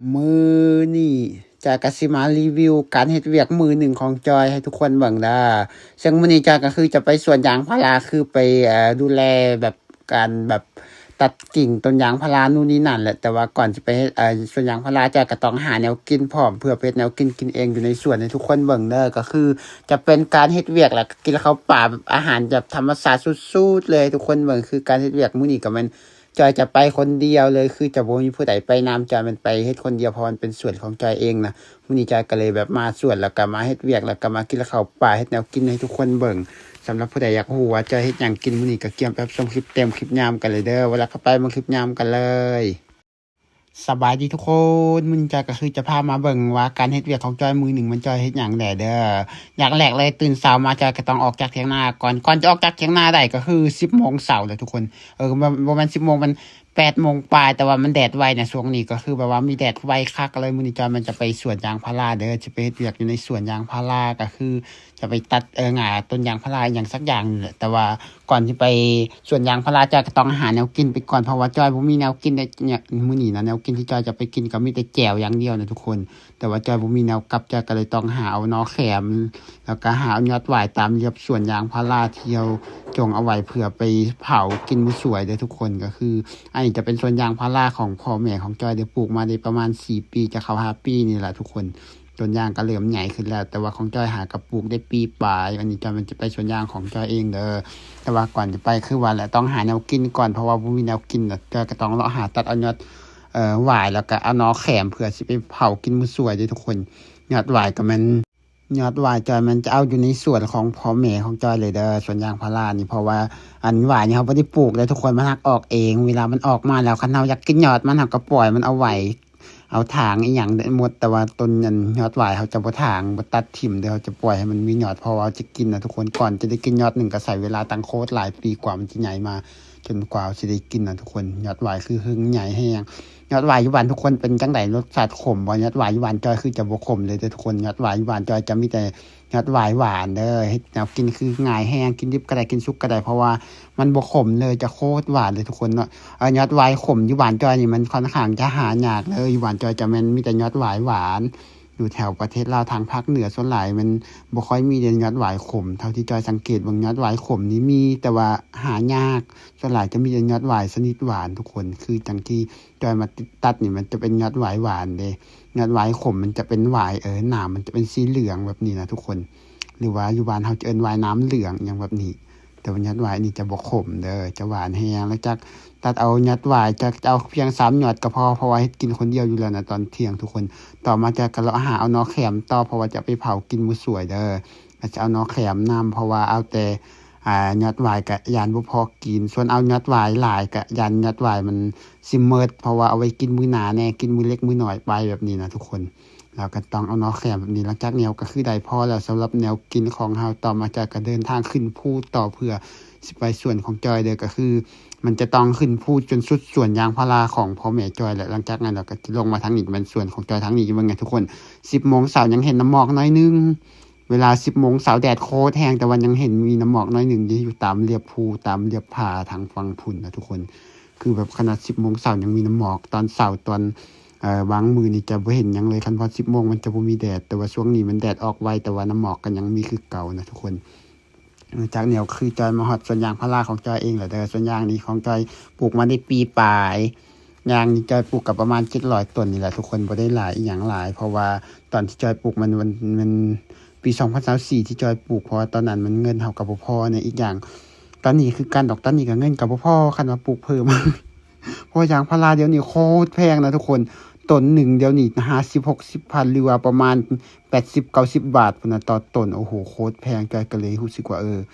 ມື້ນີ້ຈອຍກະຊິມາຣີວິວການເຮັດວຽກມື້ໜຶ່ງຂອງຈອຍໃຫ້ທຸກຄົນເບິ່ງເດີ. ເຊິ່ງມື້ນີ້ຈອຍກະຄືຈະໄປສວນຢາງພາລາ ຄືໄປ ເອີ ດູແລແບບການແບບຕັດກິ່ງຕົ້ນຢາງພາລານູ່ນນີ້ນັ້ນແຫຼະ. ແຕ່ວ່າກ່ອນຈະໄປເຮັດ ເອີ ສວນຢາງພາລາ ຈອຍກະຕ້ອງຫາແນວກິນພ້ອມ ເພື່ອໄປເຮັດແນວກິນ ກິນເອງຢູ່ໃນສວນໃຫ້ທຸກຄົນເບິ່ງເດີ. ກະຄືຈະເປັນການເຮັດວຽກ ແລ້ວກະກິນເຂົ້າປ່າແບບອາຫານແບບທຳມະຊາດສຸດໆເລີຍໃຫ້ທຸກຄົນເບິ່ງ. ຄືການເຮັດວຽກມື້ນີ້ກະແມ່ນ ຈອຍຈະໄປຄົນດຽວເລີຍ ຄືຈະບໍ່ມີຜູ້ໃດໄປນຳ. ຈອຍແມ່ນໄປເຮັດຄົນດຽວ ເພາະວ່າມັນເປັນສວນຂອງຈອຍເອງນະ. ມື້ນີ້ຈອຍກະເລີຍແບບມາສວນ ແລ້ວກະມາເຮັດວຽກ ແລ້ວກະມາກິນເຂົ້າປ່າ ເຮັດແນວກິນໃຫ້ທຸກຄົນເບິ່ງ. ສຳລັບຜູ້ໃດຢາກຮູ້ວ່າຈອຍເຮັດຫຍັງກິນມື້ນີ້ ກະກຽມໄປຮັບຊົມຄລິບເຕັມ ຄລິບຍາວນຳກັນເລີຍເດີ. ເອົາລະ ເຂົ້າໄປເບິ່ງຄລິບຍາວນຳກັນເລີຍ. ສະບາຍດີທຸກຄົນ, ມື້ນີ້ຈອຍກະຄືຈະພາມາເບິ່ງວ່າການເຮັດວຽກຂອງຈອຍມື້ໜຶ່ງແມ່ນຈອຍເຮັດຫຍັງແດ່ເດີ. ຢ່າງແລກເລີຍ ຕື່ນເຊົ້າມາຈອຍກະຕ້ອງອອກຈາກຖຽງນາກ່ອນ. ກ່ອນຈະອອກຈາກຖຽງນາໄດ້ກະຄືສິບໂມງເຊົ້າແຫຼະທຸກຄົນ. ເອີ ບໍ່ ບໍ່ແມ່ນສິບໂມງ ມັນແປດໂມງປາຍ ແຕ່ວ່າມັນແດດໄວນະ. ຊ່ວງນີ້ກະຄືແບບວ່າມີແດດໄວຄັກເລີຍ. ມື້ນີ້ຈອຍແມ່ນຈະໄປສວນຢາງພາລາເດີ, ຈະໄປເຮັດວຽກຢູ່ໃນສວນຢາງພາລາ ກະຄືຈະໄປຕັດ ເອີ ຫຍ້າຕົ້ນຢາງພາລາອີ່ຫຍັງສັກຢ່າງນີ້ແຫຼະ. ແຕ່ວ່າກ່ອນຊິໄປສວນຢາງພາລາ ຈອຍກະຕ້ອງຫາແນວກິນໄປກ່ອນ ເພາະວ່າຈອຍບໍ່ມີແນວກິນເດ້. ມື້ນີ້ນະ ແນວກິນທີ່ຈອຍຈະໄປກິນກະມີແຕ່ແຈ່ວຢ່າງດຽວນະທຸກຄົນ. ແຕ່ວ່າຈອຍບໍ່ມີແນວກັບ ຈອຍກະເລີຍຕ້ອງຫາເອົາໜໍ່ແຂມ ແລ້ວກະຫາເອົາຍອດຫວາຍຕາມລຽບສວນຢາງພາລາທີ່ເຮົາຈົ່ງເອົາໄວ້ເພື່ອໄປເຜົາກິນມື້ສວຍເດີທຸກຄົນ. ກະຄືອັນນີ້ຈະເປັນສວນຢາງພາລາຂອງພໍ່ແມ່ຂອງຈອຍເດີ, ປູກມາໄດ້ປະມານສີ່ປີ ຈະເຂົ້າຫ້າປີນີ້ແຫຼະທຸກຄົນ. ຕົ້ນຢາງກະເລີ່ມໃຫຍ່ຂຶ້ນແລ້ວ ແຕ່ວ່າຂອງຈອຍຫາກະປູກໄດ້ປີປາຍ. ອັນນີ້ຈອຍແມ່ນຈະໄປສວນຢາງຂອງຈອຍເອງເດີ. ແຕ່ວ່າກ່ອນຈະໄປ ຄືວ່າແຫຼະ ຕ້ອງຫາແນວກິນກ່ອນ ເພາະວ່າບໍ່ມີແນວກິນ ແລ້ວຈອຍກະຕ້ອງເລາະຫາຕັດເອົາຍອດ ເອີ ຫວາຍ ແລ້ວກະເອົາໜໍ່ແຂມເພື່ອຊິໄປເຜົາກິນມື້ສວຍເດີທຸກຄົນ. ຍອດຫວາຍກະແມ່ນ ຍອດຫວາຍຈອຍແມ່ນຈະເອົາຢູ່ໃນສວນຂອງພໍ່ແມ່ຂອງຈອຍເລີຍເດີ ສວນຢາງພາລານີ້. ເພາະວ່າອັນຫວາຍນີ້ເຮົາບໍ່ໄດ້ປູກເດີທຸກຄົນ, ມັນຮັກອອກເອງ. ເວລາມັນອອກມາແລ້ວ ຄັນເຮົາຢາກກິນຍອດມັນ ເຮົາກະປ່ອຍມັນເອົາໄວ້ ເອົາຖາງອີ່ຫຍັງໄດ້ໝົດ. ແຕ່ວ່າຕົ້ນອັນຍອດຫວາຍເຮົາຈະບໍ່ຖາງ ບໍ່ຕັດຖິ້ມເດີ, ເຮົາຈະປ່ອຍໃຫ້ມັນມີຍອດ ເພາະວ່າເຮົາຈະກິນນະທຸກຄົນ. ກ່ອນຈະໄດ້ກິນຍອດໜຶ່ງກະໃຊ້ເວລາຕັ້ງໂຄດຫຼາຍປີກວ່າມັນຈະໃຫຍ່ມາ ຈົນກວ່າເຮົາຊິໄດ້ກິນນະທຸກຄົນ. ຍອດຫວາຍຄືຫຶງໃຫຍ່ແຮງ. ຍອດຫວາຍຢູ່ບ້ານທຸກຄົນເປັນຈັ່ງໃດ? ລົດຊາດຂົມບໍ່? ຍອດຫວາຍຢູ່ບ້ານຈອຍຄືຈະບໍ່ຂົມເລີຍເດີທຸກຄົນ. ຍອດຫວາຍຢູ່ບ້ານຈອຍຈະມີແຕ່ຍອດຫວາຍຫວານເດີ. ເຮັດແນວກິນຄືງ່າຍແຮງ, ກິນດິບກະໄດ້ ກິນສຸກກະໄດ້ ເພາະວ່າມັນບໍ່ຂົມເລີຍ, ຈະໂຄດຫວານເລີຍທຸກຄົນເນາະ. ເອີ ຍອດຫວາຍຂົມຢູ່ບ້ານຈອຍນີ້ມັນຄ່ອນຂ້າງຈະຫາຍາກເລີຍ. ຢູ່ບ້ານຈອຍຈະແມ່ນມີແຕ່ຍອດຫວາຍຫວານ. ຢູ່ແຖວປະເທດລາວທາງພາກເໜືອສ່ວນຫຼາຍມັນບໍ່ຄ່ອຍມີເດຍຍອດຫວາຍຂົມ. ເທົ່າທີ່ຈອຍສັງເກດເບິ່ງ ຍອດຫວາຍຂົມນີ້ມີ ແຕ່ວ່າຫາຍາກ, ສ່ວນຫຼາຍຈະມີແຕ່ຍອດຫວາຍຊະນິດຫວານທຸກຄົນ. ຄືຈັ່ງທີ່ຈອຍມາຕິດຕັດນີ້ ມັນຈະເປັນຍອດຫວາຍຫວານເດ, ຍອດຫວາຍຂົມມັນຈະເປັນຫວາຍ ເອີ ໜາມມັນຈະເປັນສີເຫຼືອງແບບນີ້ນະທຸກຄົນ. ຫຼືວ່າຢູ່ບ້ານເຮົາຈະເອີ້ນຫວາຍໜາມເຫຼືອງ ອີ່ຫຍັງແບບນີ້. ແຕ່ວ່າຍອດຫວາຍນີ້ຈະບໍ່ຂົມເດີ, ຈະຫວານແຮງ. ຫຼັງຈາກຕັດເອົາຍອດຫວາຍ ຈະ ຈະເອົາພຽງສາມຍອດກະພໍ ເພາະວ່າເຮັດກິນຄົນດຽວຢູ່ແລ້ວນະຕອນທ່ຽງທຸກຄົນ. ຕໍ່ມາຈອຍກະເລາະຫາເອົາໜໍ່ແຂມຕໍ່ ເພາະວ່າຈະໄປເຜົາກິນມື້ສວຍເດີ. ອາດຈະເອົາໜໍ່ແຂມນຳ ເພາະວ່າເອົາແຕ່ ອາ ຍອດຫວາຍກະຢ້ານບໍ່ພໍກິນ. ສ່ວນເອົາຍອດຫວາຍຫຼາຍກະຢ້ານຍອດຫວາຍມັນຊິໝົດ ເພາະວ່າເອົາໄວ້ກິນມື້ໜ້າແດ່ ກິນມື້ເລັກມື້ນ້ອຍໄປແບບນີ້ນະທຸກຄົນ. ແລ້ວກະຕ້ອງເອົາໜໍ່ແຂມແບບນີ້. ຫຼັງຈາກນີ້ກະຄືໄດ້ພໍແລ້ວ ສຳລັບແນວກິນຂອງເຮົາ. ຕໍ່ມາຈອຍກະເດີນທາງຂຶ້ນພູຕໍ່ ເພື່ອຊິໄປສວນຂອງຈອຍເດີ. ກະຄືມັນຈະຕ້ອງຂຶ້ນພູຈົນສຸດສວນຢາງພາລາຂອງພໍ່ແມ່ຈອຍແຫຼະ. ຫຼັງຈາກນັ້ນລະກະຊິລົງມາທາງນີ້ ຈະແມ່ນສວນຂອງຈອຍທາງນີ້. ເບິ່ງໃຫ້ທຸກຄົນ, ສິບໂມງເຊົ້າຍັງເຫັນນ້ຳໝອກໜ້ອຍໜຶ່ງ. ເວລາສິບໂມງເຊົ້າແດດໂຄດແຮງ ແຕ່ວ່າຍັງເຫັນມີນ້ຳໝອກໜ້ອຍໜຶ່ງຢູ່ຕາມລຽບພູ ຕາມລຽບຜາທາງຝັ່ງພຸ້ນນະທຸກຄົນ. ຄືແບບຂະໜາດສິບໂມງເຊົ້າຍັງມີນ້ຳໝອກ. ຕອນເຊົ້າຕອນ ເອີ ບາງມື້ນີ້ຈະບໍ່ເຫັນຫຍັງເລີຍ. ຄັນພໍສິບໂມງມັນຈະບໍ່ມີແດດ, ແຕ່ວ່າຊ່ວງນີ້ມັນແດດອອກໄວ ແຕ່ວ່ານ້ຳໝອກກະຍັງມີຄືເກົ່ານະທຸກຄົນ. ຈາກນີ້ຄືຈອຍມາຮອດສວນຢາງພາລາຂອງຈອຍເອງແລ້ວເດີ. ສວນຢາງນີ້ຂອງຈອຍປູກມາໄດ້ປີປາຍ. ຢາງນີ້ຈອຍປູກກະປະມານເຈັດຮ້ອຍຕົ້ນນີ້ແຫຼະທຸກຄົນ, ບໍ່ໄດ້ຫຼາຍອີ່ຫຍັງຫຼາຍ ເພາະວ່າຕອນທີ່ຈອຍປູກມັນ ມັນ ມັນປີສອງພັນຊາວສີ່ທີ່ຈອຍປູກ ເພາະວ່າຕອນນັ້ນມັນເງິນເຮົາກະບໍ່ພໍແດ່. ອີກຢ່າງຕອນນີ້ຄືກັນດອກ, ຕອນນີ້ກະເງິນກະບໍ່ພໍ ຄັນວ່າປູກເພີ່ມ ເພາະຢາງພາລາດຽວນີ້ໂຄດແພງນະທຸກຄົນ. ຕົ້ນໜຶ່ງດຽວນີ້ຫ້າສິບ ຫົກສິບພັນ ຫຼືວ່າປະມານແປດສິບ ເກົ້າສິບບາດພຸ້ນນະຕໍ່ຕົ້ນ. ໂອ້ໂຫ ໂຄດແພງ. ຈອຍກະເລີຍຮູ້ສຶກວ່າ ເອີ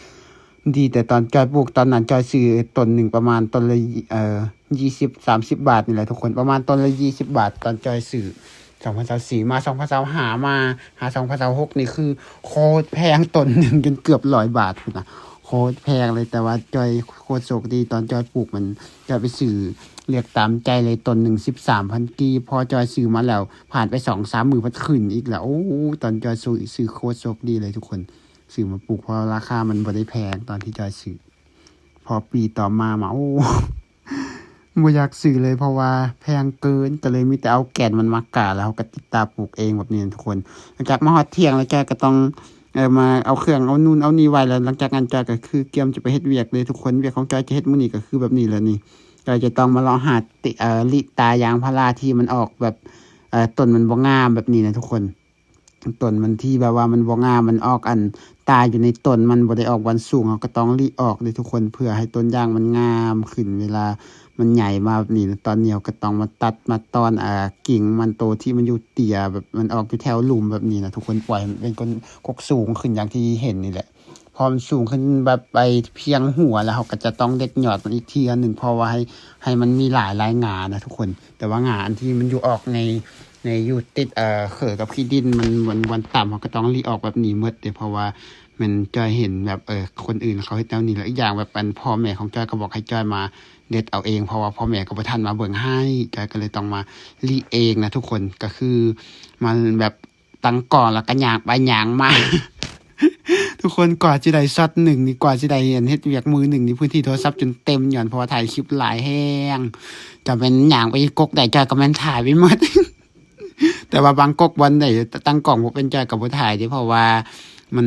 ດີແຕ່ຕອນຈອຍປູກ ຕອນນັ້ນຈອຍຊື້ຕົ້ນໜຶ່ງປະມານຕົ້ນລະ ເອີ ຊາວ ສາມສິບບາດນີ້ແຫຼະທຸກຄົນ, ປະມານຕົ້ນລະຊາວບາດຕອນຈອຍຊື້. ສອງພັນຊາວສີ່ ມາ ສອງພັນຊາວຫ້າ ມາຫາ ສອງພັນຊາວຫົກ ນີ້ຄືໂຄດແພງ, ຕົ້ນໜຶ່ງຈົນເກືອບຮ້ອຍບາດພຸ້ນນະ, ໂຄດແພງເລີຍ. ແຕ່ວ່າຈອຍໂຄດໂຊກດີ, ຕອນຈອຍປູກມັນ ຈອຍໄປຊື້ເລືອກຕາມໃຈເລີຍ, ຕົ້ນໜຶ່ງສິບສາມພັນກີບ. ພໍຈອຍຊື້ມາແລ້ວ ຜ່ານໄປສອງສາມມື້ພັດຂຶ້ນອີກແລ້ວ. ໂອ້ ຕອນຈອຍຊື້ ຊື້ໂຄດໂຊກດີເລີຍທຸກຄົນ, ຊື້ມາປູກ ເພາະລາຄາມັນບໍ່ໄດ້ແພງຕອນທີ່ຈອຍຊື້. ພໍປີຕໍ່ມາ ມາ ໂອ້ ບໍ່ຢາກຊື້ເລີຍ ເພາະວ່າແພງເກີນ ກໍເລີຍມີແຕ່ເອົາແກ່ນມັນມາກາ ແລ້ວເຮົາກໍຕິດຕາປູກເອງແບບນີ້ນະທຸກຄົນ. ຫຼັງຈາກມາຮອດທ່ຽງແລ້ວ ຈອຍກໍຕ້ອງ ເອີ ມາເອົາເຄື່ອງເອົານູ່ນເອົານີ້ໄວ້ ແລ້ວຫຼັງຈາກນັ້ນຈອຍກໍຄືກຽມຈະໄປເຮັດວຽກເລີຍທຸກຄົນ. ວຽກຂອງຈອຍຈະເຮັດມື້ນີ້ກໍຄືແບບນີ້ແຫຼະນີ້ ຈອຍຈະຕ້ອງມາເລາະຫາ ເອີ ລິຕາຢາງພາລາທີ່ມັນອອກແບບ ເອີ ຕົ້ນມັນບໍ່ງາມແບບນີ້ນະທຸກຄົນ. ຕົ້ນມັນທີ່ແບບວ່າມັນບໍ່ງາມ ມັນອອກອັນຕາຢູ່ໃນຕົ້ນ ມັນບໍ່ໄດ້ອອກບ່ອນສູງ ເຮົາກໍຕ້ອງລິອອກເດ້ທຸກຄົນ ເພື່ອໃຫ້ຕົ້ນຢາງມັນງາມຂຶ້ນ ເວລາມັນໃຫຍ່ມາແບບນີ້ນະ. ຕອນນີ້ເຮົາກໍຕ້ອງມາຕັດມາຕອນ ອ່າ ກິ່ງມັນ ໂຕທີ່ມັນຢູ່ເຕ້ຍ ແບບມັນອອກຢູ່ແຖວລຸ່ມແບບນີ້ນະທຸກຄົນ ປ່ອຍໃຫ້ມັນເປັນກົນ ກົກສູງຂຶ້ນຢ່າງທີ່ເຫັນນີ້ແຫຼະ. ພໍມັນສູງຂຶ້ນແບບໄປພຽງຫົວແລ້ວ ເຮົາກໍຈະຕ້ອງເດັດຍອດມັນອີກເທື່ອໜຶ່ງ ເພາະວ່າໃຫ້ ໃຫ້ມັນມີຫຼາຍໆງານະທຸກຄົນ. ແຕ່ວ່າງາອັນທີ່ມັນຢູ່ອອກໃນ ໃນຢູ່ຕິດ ເອີ ເຂີກັບຂີ້ດິນ ມັນ ມັນ ມັນຕ່ຳ ເຮົາກໍຕ້ອງລີອອກແບບນີ້ໝົດເດ້ ເພາະວ່າມັນ ຈອຍເຫັນແບບ ເອີ ຄົນອື່ນເຂົາເຮັດແນວນີ້ ແລ້ວອີກຢ່າງແບບ ອັນ ພໍ່ແມ່ຂອງຈອຍກໍບອກໃຫ້ຈອຍມາເດັດເອົາເອງ ເພາະວ່າພໍ່ແມ່ກໍບໍ່ທັນມາເບິ່ງໃຫ້ ຈອຍກໍເລີຍຕ້ອງມາລີເອງນະທຸກຄົນ. ກໍຄືມາແບບ ຕັ້ງກ້ອງແລ້ວກໍຍ່າງໄປຍ່າງມາ ທຸກຄົນ. ກວ່າຊິໄດ້ຊັອດໜຶ່ງນີ້ ກວ່າຊິໄດ້ອັນເຮັດວຽກມື້ໜຶ່ງນີ້ ພື້ນທີ່ໂທລະສັບຈົນເຕັມ ຍ້ອນເພາະວ່າຖ່າຍຄລິບຫຼາຍແຮງ. ຈະແມ່ນຍ່າງໄປກົກໃດ ຈອຍກໍແມ່ນຖ່າຍໄປໝົດ ແຕ່ວ່າບາງກົກບ່ອນໃດຕັ້ງກ້ອງບໍ່ເປັນ ຈອຍກໍບໍ່ຖ່າຍເດ້ ເພາະວ່າມັນ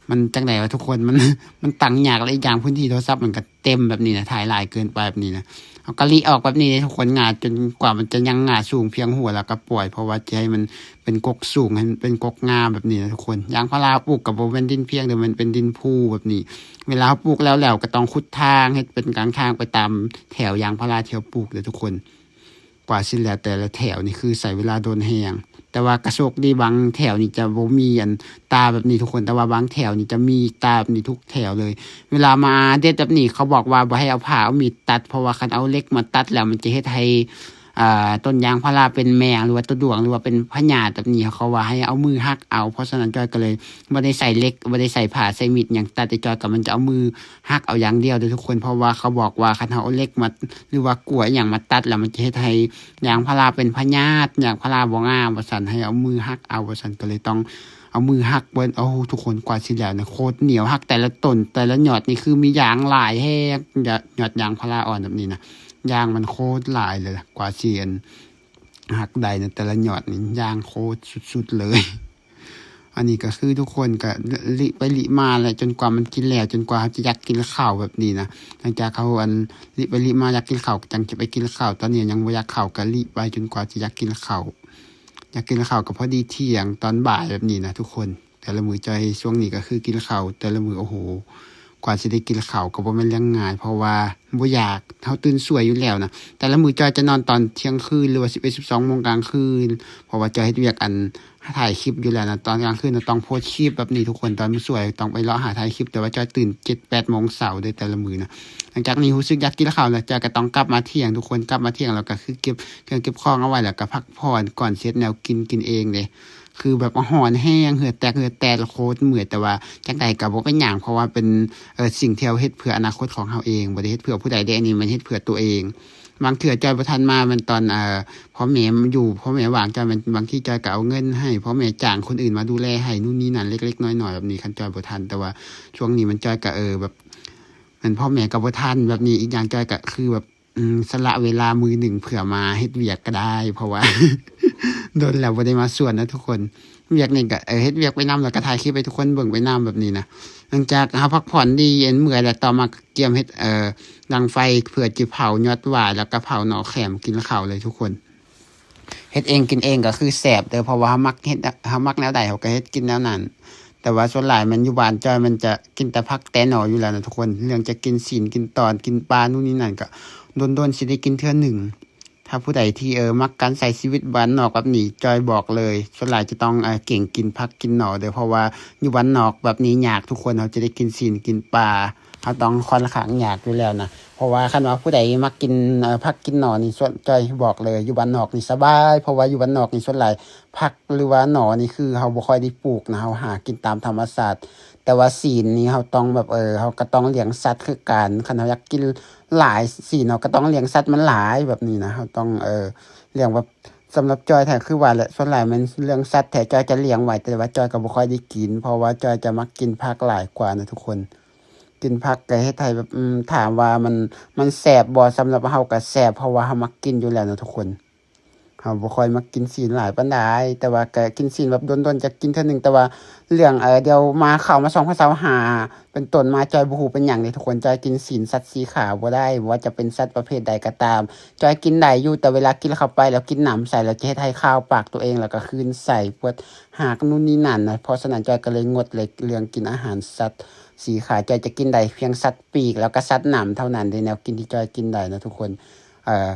ມັນຈັ່ງໃດວະທຸກຄົນ ມັນ ມັນຕັ້ງຍາກ ແລະ ອີກຢ່າງພື້ນທີ່ໂທລະສັບມັນກໍ ເຕັມແບບນີ້ນະ ຖ່າຍຫຼາຍເກີນໄປແບບນີ້ນະ ເຮົາກໍລີອອກແບບນີ້ເດ້ທຸກຄົນ. ງາຈົນກວ່າມັນຈະຍັງງາສູງພຽງຫົວ ແລ້ວກໍປ່ອຍ ເພາະວ່າຈະໃຫ້ມັນເປັນກົກສູງ ໃຫ້ມັນເປັນກົກງາແບບນີ້ນະທຸກຄົນ. ຢາງພາລາປູກກໍບໍ່ແມ່ນດິນພຽງເດີ ມັນເປັນດິນພູແບບນີ້. ເວລາເຮົາປູກແລ້ວໆ ກໍຕ້ອງຂຸດທາງ ເຮັດເປັນກາງທາງໄປຕາມແຖວຢາງພາລາທີ່ເຮົາປູກເດີທຸກຄົນ. ກວ່າຊິແລ້ວແຕ່ລະແຖວນີ້ຄືໃຊ້ເວລາດົນແຮງ ແຕ່ວ່າກະໂຊກດີ ບາງແຖວນີ້ຈະບໍ່ມີອັນຕາແບບນີ້ທຸກຄົນ ແຕ່ວ່າບາງແຖວນີ້ຈະມີຕາແບບນີ້ທຸກແຖວເລີຍ. ເວລາມາເດັດແບບນີ້ ເຂົາບອກວ່າບໍ່ໃຫ້ເອົາພ້າເອົາມີດຕັດ ເພາະວ່າຄັນເອົາເຫຼັກມາຕັດແລ້ວ ມັນຈະເຮັດໃຫ້ ອ່າ ຕົ້ນຢາງພາລາເປັນແມງ ຫຼືວ່າຕົວດວງ ຫຼືວ່າເປັນພະຍາດແບບນີ້ ເຂົາວ່າໃຫ້ເອົາມືຫັກເອົາ. ເພາະສະນັ້ນ ຈອຍກໍເລີຍບໍ່ໄດ້ໃຊ້ເຫຼັກ ບໍ່ໄດ້ໃຊ້ພ້າໃຊ້ມີດຫຍັງຕັດ ແຕ່ຈອຍກໍມັນຈະເອົາມືຫັກເອົາຢ່າງດຽວເດີທຸກຄົນ ເພາະວ່າເຂົາບອກວ່າຄັນເຮົາເອົາເຫຼັກມາ ຫຼືວ່າກົວອີ່ຫຍັງມາຕັດແລ້ວ ມັນຈະເຮັດໃຫ້ຢາງພາລາເປັນພະຍາດ ຢາງພາລາບໍ່ງາມວ່າຊັ້ນ ໃຫ້ເອົາມືຫັກເອົາວ່າຊັ້ນ ກໍເລີຍຕ້ອງເອົາມືຫັກເບິ່ງ. ໂອ້ ທຸກຄົນ ກວ່າຊິແລ້ວນະ ໂຄດໜຽວ ຫັກແຕ່ລະຕົ້ນ ແຕ່ລະຍອດນີ້ຄືມີຢາງຫຼາຍແຮງ ຍອດ ຍອດຢາງພາລາອ່ອນແບບນີ້ນະ ຢາງມັນໂຄດຫຼາຍເລີຍ ກວ່າຊິອັນ ຫັກໄດ້ນະ ແຕ່ລະຍອດນີ້ຢາງໂຄດສຸດໆເລີຍ. ອັນນີ້ກໍຄືທຸກຄົນກໍລິໄປລິມາແຫຼະ ຈົນກວ່າມັນກິນແລ້ວ ຈົນກວ່າເຮົາຈະຢາກກິນເຂົ້າແບບນີ້ນະ. ຫຼັງຈາກເຮົາອັນລິໄປລິມາຢາກກິນເຂົ້າ ກໍຈັ່ງຈະໄປກິນເຂົ້າ. ຕອນນີ້ຍັງບໍ່ຢາກເຂົ້າ ກໍລິໄປຈົນກວ່າຈະຢາກກິນເຂົ້າ. ຢາກກິນເຂົ້າກໍພໍດີທ່ຽງຕອນບ່າຍແບບນີ້ນະທຸກຄົນ. ແຕ່ລະມື້ຈອຍຊ່ວງນີ້ກໍຄືກິນເຂົ້າແຕ່ລະມື້ ໂອ້ໂຫ ກວ່າຊິໄດ້ກິນເຂົ້າກໍບໍ່ແມ່ນເລື່ອງງ່າຍ ເພາະວ່າບໍ່ຢາກ ເຮົາຕື່ນສວຍຢູ່ແລ້ວນະ. ແຕ່ລະມື້ຈອຍຈະນອນຕອນທ່ຽງຄືນ ຫຼືວ່າສິບເອັດ ສິບສອງໂມງກາງຄືນ ເພາະວ່າຈອຍເຮັດວຽກອັນ ຫາຖ່າຍຄລິບຢູ່ແລ້ວນະ ຕອນກາງຄືນນະຕ້ອງໂພສຄລິບແບບນີ້ທຸກຄົນ. ຕອນມື້ສວຍຕ້ອງໄປເລາະຫາຖ່າຍຄລິບ ແຕ່ວ່າຈອຍຕື່ນເຈັດແປດໂມງເຊົ້າເດ້ ແຕ່ລະມື້ນະ. ຫຼັງຈາກນີ້ຮູ້ສຶກຢາກກິນເຂົ້າແລ້ວ ຈອຍກໍຕ້ອງກັບມາທ່ຽງທຸກຄົນ ກັບມາທ່ຽງແລ້ວກໍຄືເກັບເຄື່ອງເກັບຂອງເອົາໄວ້ ແລ້ວກໍພັກຜ່ອນກ່ອນຊິເຮັດແນວກິນ ກິນເອງເດ້. ຄືແບບຮ້ອນແຮງ ເຫື່ອແຕກເຫື່ອແຕນ ໂຄດເມື່ອຍ ແຕ່ວ່າຈັ່ງໃດກໍບໍ່ເປັນຫຍັງ ເພາະວ່າເປັນ ເອີ ສິ່ງທີ່ເຮົາເຮັດເພື່ອອະນາຄົດຂອງເຮົາເອງ ບໍ່ໄດ້ເຮັດເພື່ອຜູ້ໃດເດ້. ອັນນີ້ແມ່ນເຮັດເພື່ອຕົວເອງ. ບາງເທື່ອຈອຍບໍ່ທັນມາ ແມ່ນຕອນ ເອີ ພໍ່ແມ່ຢູ່ ພໍ່ແມ່ວ່າງຈອຍ ແມ່ນບາງທີຈອຍກໍເອົາເງິນໃຫ້ພໍ່ແມ່ ຈ້າງຄົນອື່ນມາດູແລໃຫ້ ນູ່ນນີ້ນັ້ນ ເລັກໆນ້ອຍໆແບບນີ້ ຄັນຈອຍບໍ່ທັນ. ແຕ່ວ່າຊ່ວງນີ້ມັນ ຈອຍກໍ ເອີ ແບບ ແມ່ນພໍ່ແມ່ກໍບໍ່ທັນແບບນີ້. ອີກຢ່າງຈອຍກໍຄືແບບ ອືມ ສະຫຼະເວລາມື້ໜຶ່ງເພື່ອມາເຮັດວຽກກໍໄດ້ ເພາະວ່າດົນແລ້ວບໍ່ໄດ້ມາສວນນະທຸກຄົນ. ວຽກນີ້ກໍ ເອີ ເຮັດວຽກໄປນຳ ແລ້ວກໍຖ່າຍຄລິບໃຫ້ທຸກຄົນເບິ່ງໄປນຳແບບນີ້ນະ. ຫຼັງຈາກເຮົາພັກຜ່ອນດີ ອັນ ເມື່ອຍແລ້ວ ຕໍ່ມາກໍກຽມເຮັດ ເອີ ດັງໄຟເພື່ອຈະເຜົາຍອດຫວ້າ ແລ້ວກໍເຜົາໜໍ່ແຂມ ກິນເຂົ້າເລີຍທຸກຄົນ. ເຮັດເອງກິນເອງກໍຄືແຊບເດີ ເພາະວ່າເຮົາມັກເຮັດ ເຮົາມັກແນວໃດເຮົາກໍເຮັດກິນແນວນັ້ນ. ແຕ່ວ່າສ່ວນຫຼາຍແມ່ນຢູ່ບ້ານຈອຍ ມັນຈະກິນແຕ່ຜັກແຕ່ໜໍ່ຢູ່ແລ້ວນະທຸກຄົນ. ເລື່ອງຈະກິນຊີ້ນ ກິນຕອນ ກິນປາ ນູ່ນນີ້ນັ້ນ ກໍດົນໆຊິໄດ້ກິນເທື່ອໜຶ່ງ. ຖ້າຜູ້ໃດທີ່ ເອີ ມັກການໃຊ້ຊີວິດບ້ານນອກແບບນີ້ ຈອຍບອກເລີຍ ສ່ວນຫຼາຍຈະຕ້ອງ ເອີ ເກັ່ງກິນຜັກກິນໜໍ່ເດີ ເພາະວ່າຢູ່ບ້ານນອກແບບນີ້ຍາກທຸກຄົນ ເຮົາຈະໄດ້ກິນຊີ້ນກິນປາ. ເຮົາຕ້ອງຂ້ອນຂ້າງຍາກຢູ່ແລ້ວນະ ເພາະວ່າຄັນວ່າຜູ້ໃດມັກກິນ ເອີ ຜັກກິນໜໍ່ນີ້ ສ່ວນ ຈອຍບອກເລີຍ ຢູ່ບ້ານນອກນີ້ສະບາຍ ເພາະວ່າຢູ່ບ້ານນອກນີ້ສ່ວນຫຼາຍຜັກ ຫຼືວ່າໜໍ່ນີ້ຄືເຮົາບໍ່ຄ່ອຍໄດ້ປູກນະ ເຮົາຫາກິນຕາມທຳມະຊາດ. ແຕ່ວ່າຊີ້ນນີ້ເຮົາຕ້ອງແບບ ເອີ ເຮົາກໍຕ້ອງລ້ຽງສັດຄືກັນ ຄັນເຮົາຢາກກິນຫຼາຍຊີ້ນ ເຮົາກໍຕ້ອງລ້ຽງສັດມັນຫຼາຍແບບນີ້ນະ ເຮົາຕ້ອງ ເອີ ລ້ຽງແບບ ສຳລັບຈອຍແທ້ ຄືວ່າແຫຼະ ສ່ວນຫຼາຍແມັນເລື່ອງສັດແທ້ ຈອຍຈະລ້ຽງໄວ້ ແຕ່ວ່າຈອຍກໍບໍ່ຄ່ອຍໄດ້ກິນ ເພາະວ່າຈອຍຈະມັກກິນຜັກຫຼາຍກວ່ານະທຸກຄົນ. ກິນຜັກກໍເຮັດໃຫ້ແບບ ອືມ ຖາມວ່າມັນ ມັນແຊບບໍ່? ສຳລັບເຮົາກໍແຊບ ເພາະວ່າເຮົາມັກກິນຢູ່ແລ້ວເນາະທຸກຄົນ. ເຮົາບໍ່ຄ່ອຍມັກກິນຊີ້ນຫຼາຍປານໃດ ແຕ່ວ່າກໍກິນຊີ້ນແບບດົນໆຈະກິນເທື່ອໜຶ່ງ. ແຕ່ວ່າເລື່ອງ ເອີ ດຽວມາ ເຂົ້າມາສອງພັນຊາວຫ້າເປັນຕົ້ນມາ ຈ້ອຍບໍ່ຮູ້ເປັນຫຍັງເດທຸກຄົນ, ຈ້ອຍກິນຊີ້ນສັດສີ່ຂາບໍ່ໄດ້. ບໍ່ວ່າຈະເປັນສັດປະເພດໃດກໍຕາມ ຈ້ອຍກິນໄດ້ຢູ່, ແຕ່ເວລາກິນເຂົ້າໄປແລ້ວ ກິນນ້ຳໃສ່ແລ້ວ ຈະເຮັດໃຫ້ຄາວປາກຕົວເອງ ແລ້ວກໍຄື້ນໄສ້ ປວດຮາກ ນູ່ນນີ້ນັ້ນນະ. ເພາະສະນັ້ນ ຈ້ອຍກໍເລີຍງົດເລີຍເລື່ອງກິນອາຫານສັດສີ່ຂາ. ຈ້ອຍຈະກິນໄດ້ພຽງສັດປີກ ແລ້ວກໍສັດນ້ຳເທົ່ານັ້ນເດ້ ແນວກິນທີ່ຈ້ອຍກິນໄດ້ນະທຸກຄົນ. ເອີ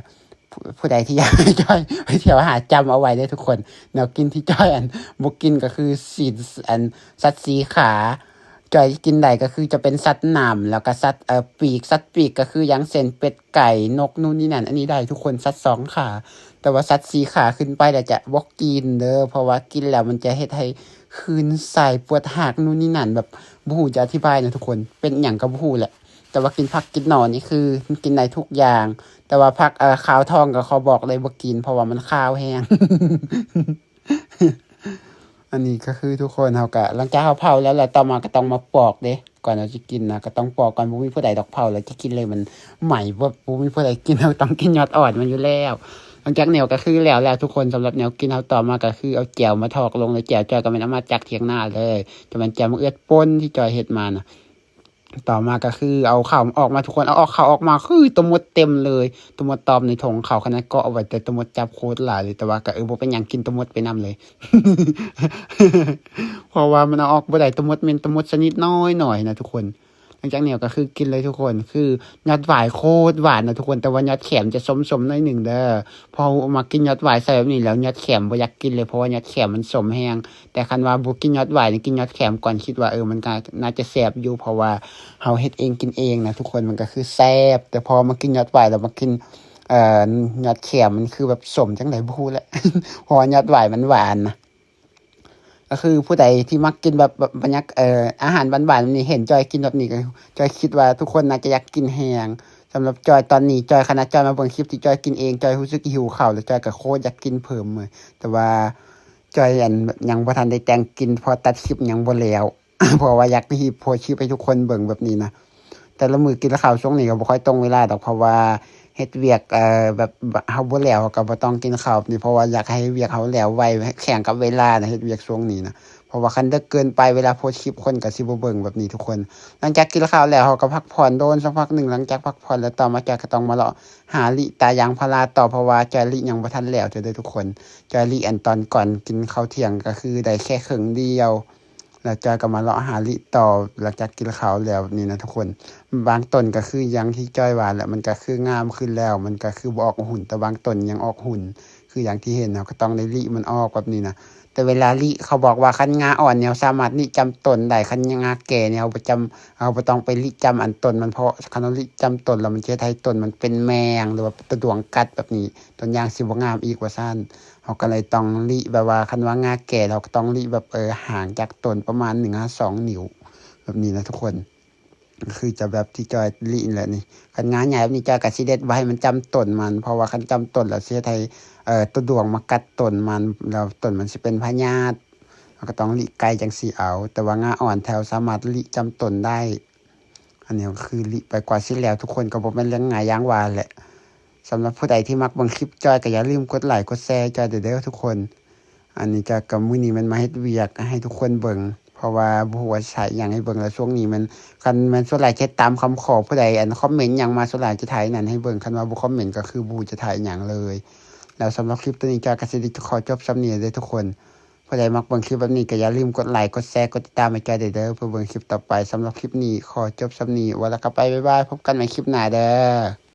ຜູ້ ຜູ້ໃດທີ່ຢາກໃຫ້ຈ້ອຍໄປທ່ຽວຫາຈຳເອົາໄວ້ເດີທຸກຄົນ. ແນວກິນທີ່ຈ້ອຍ ອັນ ບໍ່ກິນກໍຄືຊີ້ນ ອັນ ສັດສີ່ຂາ. ຈ້ອຍກິນໄດ້ກໍຄືຈະເປັນສັດນ້ຳ ແລ້ວກໍສັດ ເອີ ປີກ. ສັດປີກກໍຄືຢ່າງເຊັ່ນ ເປັດ ໄກ່ ນົກ ນູ່ນນີ້ນັ້ນ ອັນນີ້ໄດ້ທຸກຄົນ ສັດສອງຂາ. ແຕ່ວ່າສັດສີ່ຂາຂຶ້ນໄປແລ້ວຈະບໍ່ກິນເດີ ເພາະວ່າກິນແລ້ວມັນຈະເຮັດໃຫ້ຄື້ນໄສ້ ປວດຮາກ ນູ່ນນີ້ນັ້ນ ແບບບໍ່ຮູ້ຈະອະທິບາຍນະທຸກຄົນ. ເປັນຫຍັງກໍບໍ່ຮູ້ແຫຼະ. ແຕ່ວ່າກິນຜັກກິນໜໍ່ນີ້ຄືມັນກິນໄດ້ທຸກຢ່າງ. ແຕ່ວ່າຜັກ ເອີ ຂາວທອງກໍຂໍບອກເລີຍບໍ່ກິນ ເພາະວ່າມັນຄາວແຮງ. ອັນນີ້ກໍຄືທຸກຄົນ ເຮົາກໍ ຫຼັງຈາກເຮົາເຜົາແລ້ວ ແລ້ວຕໍ່ມາກໍຕ້ອງມາປອກເດ້. ກ່ອນເຮົາຈະກິນນະ ກໍຕ້ອງປອກກ່ອນ. ບໍ່ມີຜູ້ໃດດອກເຜົາແລ້ວຈະກິນເລີຍ ມັນໃໝ່. ບໍ່ ບໍ່ມີຜູ້ໃດກິນ ເຮົາຕ້ອງກິນຍອດອ່ອນມັນຢູ່ແລ້ວ. ຫຼັງຈາກແນວກໍຄືແລ້ວແລ້ວທຸກຄົນ. ສຳລັບແນວກິນເຮົາ ຕໍ່ມາກໍຄືເອົາແຈ່ວມາຖອກລົງ ແລ້ວແຈ່ວຈ້ອຍກໍແມ່ນເອົາມາຈາກຖຽງນາເລີຍ. ຈະແມ່ນແຈ່ວໝາກເອື້ອຍປົ່ນທີ່ຈ້ອຍເຮັດມານະ. ຕໍ່ມາກໍຄືເອົາເຂົ້າອອກມາທຸກຄົນ. ເອົາອອກ ເຂົ້າອອກມາຄືໂຕມົດເຕັມເລີຍ. ໂຕມົດຕອມໃນຖົງເຂົ້າ ຂະໜາດເກາະເອົາໄວ້ ແຕ່ໂຕມົດຈັບໂຄດຫຼາຍເລີຍ. ແຕ່ວ່າກໍ ເອີ ບໍ່ເປັນຫຍັງ ກິນໂຕມົດໄປນຳເລີຍ. ເພາະວ່າມັນເອົາອອກບໍ່ໄດ້. ໂຕມົດແມ່ນໂຕມົດຊະນິດນ້ອຍໆນະທຸກຄົນ. ຫຼັງຈາກນີ້ກໍຄືກິນເລີຍທຸກຄົນ. ຄືຍອດຫວາຍໂຄດຫວານນະທຸກຄົນ ແຕ່ວ່າຍອດແຂມຈະສົ້ມໆໜ້ອຍໜຶ່ງເດີ. ເພາະເຮົາມັກກິນຍອດຫວາຍໃສ່ແບບນີ້ແລ້ວ ຍອດແຂມບໍ່ຢາກກິນເລີຍ ເພາະວ່າຍອດແຂມມັນສົ້ມແຮງ. ແຕ່ຄັນວ່າບໍ່ກິນຍອດຫວາຍນີ້ ກິນຍອດແຂມກ່ອນ ຄິດວ່າ ເອີ ມັນກໍໜ້າຈະແຊບຢູ່ ເພາະວ່າເຮົາເຮັດເອງກິນເອງນະທຸກຄົນ. ມັນກໍຄືແຊບ ແຕ່ພໍມາກິນຍອດຫວາຍແລ້ວ ມາກິນ ເອີ ຍອດແຂມ ມັນຄືແບບສົ້ມຈັ່ງໃດບໍ່ຮູ້ແຫຼະ ເພາະວ່າຍອດຫວາຍມັນຫວານນະ. ກໍຄືຜູ້ໃດທີ່ມັກກິນແບບ ແບບບັນຍາ ເອີ ອາຫານຫວານໆແບບນີ້ ເຫັນຈ້ອຍກິນແບບນີ້ ກໍຈ້ອຍຄິດວ່າທຸກຄົນໜ້າຈະຢາກກິນແຮງ. ສຳລັບຈ້ອຍຕອນນີ້ ຈ້ອຍ ຂະໜາດຈ້ອຍມາເບິ່ງຄລິບທີ່ຈ້ອຍກິນເອງ ຈ້ອຍຮູ້ສຶກຫິວເຂົ້າ ແລ້ວຈ້ອຍກໍໂຄດຢາກກິນເພີ່ມເລີຍ. ແຕ່ວ່າຈ້ອຍ ອັນ ຍັງບໍ່ທັນໄດ້ແຕ່ງກິນ ເພາະຕັດຄລິບຍັງບໍ່ແລ້ວ ເພາະວ່າຢາກຮີບໂພສຄລິບໃຫ້ທຸກຄົນເບິ່ງແບບນີ້ນະ. ແຕ່ລະມື້ກິນເຂົ້າຊ່ວງນີ້ກໍບໍ່ຄ່ອຍຕົງເວລາດອກ ເພາະວ່າເຮັດວຽກ ເອີ ແບບເຮົາບໍ່ແລ້ວ ເຮົາກໍບໍ່ຕ້ອງກິນເຂົ້າແບບນີ້ ເພາະວ່າຢາກໃຫ້ວຽກເຮົາແລ້ວໄວ ແຂ່ງກັບເວລານະ ເຮັດວຽກຊ່ວງນີ້ນະ. ເພາະວ່າຄັນເດິກເກີນໄປ ເວລາໂພສຄລິບຄົນກໍຊິບໍ່ເບິ່ງແບບນີ້ທຸກຄົນ. ຫຼັງຈາກກິນເຂົ້າແລ້ວ ເຮົາກໍພັກຜ່ອນໂດນສັກພັກໜຶ່ງ. หลังจากพักผ่อนแล้ว ຕໍ່ມາຈອຍກໍຕ້ອງມາເລາະຫາລິຕາຢາງພາລາຕໍ່ ເພາະວ່າຈອຍລິຍັງບໍ່ທັນແລ້ວເທື່ອເດີທຸກຄົນ. ຈອຍລິ ອັນ ຕອນກ່ອນກິນເຂົ້າທ່ຽງກໍຄືໄດ້ແຄ່ເຄິ່ງດຽວ. ແລ້ວຈອຍກໍມາເລາະຫາລິຕໍ່ ຫຼັງຈາກກິນເຂົ້າແລ້ວແບບນີ້ນະທຸກຄົນ. ບາງຕົ້ນກໍຄືຢ່າງທີ່ຈອຍວ່າແຫຼະ ມັນກໍຄືງາມຂຶ້ນແລ້ວ ມັນກໍຄືບໍ່ອອກຫຸ່ນ ແຕ່ບາງຕົ້ນຍັງອອກຫຸ່ນ ຄືຢ່າງທີ່ເຫັນ. ເຮົາກໍຕ້ອງໄດ້ລິມັນອອກແບບນີ້ນະ. ແຕ່ເວລາລິ ເຂົາບອກວ່າຄັນງາອ່ອນນີ້ ເຮົາສາມາດລິຈ້ຳຕົ້ນໄດ້ ຄັນງາແກ່ນີ້ ເຮົາບໍ່ຈ້ຳ ເຮົາບໍ່ຕ້ອງໄປລິຈ້ຳອັນຕົ້ນມັນ ເພາະຄັນເຮົາລິຈ້ຳຕົ້ນແລ້ວ ມັນຈະເຮັດໃຫ້ຕົ້ນມັນເປັນແມງ ຫຼືວ່າຕະດວງກັດແບບນີ້ ຕົ້ນຢາງຊິບໍ່ງາມອີກວ່າຊັ້ນ. ເຮົາກໍເລີຍຕ້ອງລິແບບວ່າ ຄັນວ່າງາແກ່ ເຮົາກໍຕ້ອງລິແບບ ເອີ ຫ່າງຈາກຕົ້ນປະມານໜຶ່ງຫາສອງນິ້ວ ແບບນີ້ນະທຸກຄົນ. ຄືຈະແບບທີ່ຈອຍລິນີ້ແຫຼະນີ້. ຄັນງາໃຫຍ່ແບບນີ້ ຈອຍກໍຊິເດັດບໍ່ໃຫ້ມັນຈ້ຳຕົ້ນມັນ ເພາະວ່າຄັນຈ້ຳຕົ້ນແລ້ວຊິເຮັດໃຫ້ ເອີ ຕົວດວງມາກັດຕົ້ນມັນ ແລ້ວຕົ້ນມັນຊິເປັນພະຍາດ ເຮົາກໍຕ້ອງລິໄກຈັ່ງຊິເອົາ. ແຕ່ວ່າງາອ່ອນແທ້ ເຮົາສາມາດລິຈ້ຳຕົ້ນໄດ້. ອັນນີ້ກໍຄືລິໄປກວ່າຊິແລ້ວທຸກຄົນ ກໍບໍ່ແມ່ນເລື່ອງງ່າຍຢ່າງວ່າແຫຼະ. ສຳລັບຜູ້ໃດທີ່ມັກເບິ່ງຄລິບຈອຍ ກໍຢ່າລືມກົດໄລກົດແຊໃຫ້ຈອຍເດີ ເດີທຸກຄົນ. ອັນນີ້ຈອຍກໍມື້ນີ້ແມ່ນມາເຮັດວຽກໃຫ້ທຸກຄົນເບິ່ງ ເພາະວ່າບໍ່ຮູ້ວ່າຊິຖ່າຍອີ່ຫຍັງໃຫ້ເບິ່ງ ແລ້ວຊ່ວງນີ້ແມ່ນ ຄັນແມ່ນສ່ວນຫຼາຍຈະເຮັດຕາມຄຳຂໍ ຜູ້ໃດ ອັນ ຄອມເມັນຫຍັງມາ ສ່ວນຫຼາຍຈະຖ່າຍນັ້ນໃຫ້ເບິ່ງ. ຄັນວ່າບໍ່ຄອມເມັນກໍຄືບໍ່ຮູ້ຈະຖ່າຍຫຍັງເລີຍ. ແລ້ວສຳລັບຄລິບໂຕນີ້ ຈອຍກໍຊິໄດ້ຂໍຈົບສ່ຳນີ້ເດີທຸກຄົນ. ຜູ້ໃດມັກເບິ່ງຄລິບແບບນີ້ ກໍຢ່າລືມກົດໄລ ກົດແຊ ກົດຕິດຕາມໃຫ້ຈອຍເດີ ເພື່ອເບິ່ງຄລິບຕໍ່ໄປ. ສຳລັບຄລິບນີ້ຂໍຈົບສ່ຳນີ້ ວ່າແລ້ວກໍໄປ ບາຍບາຍ ພົບກັນໃໝ່ຄລິບໜ້າເດີ.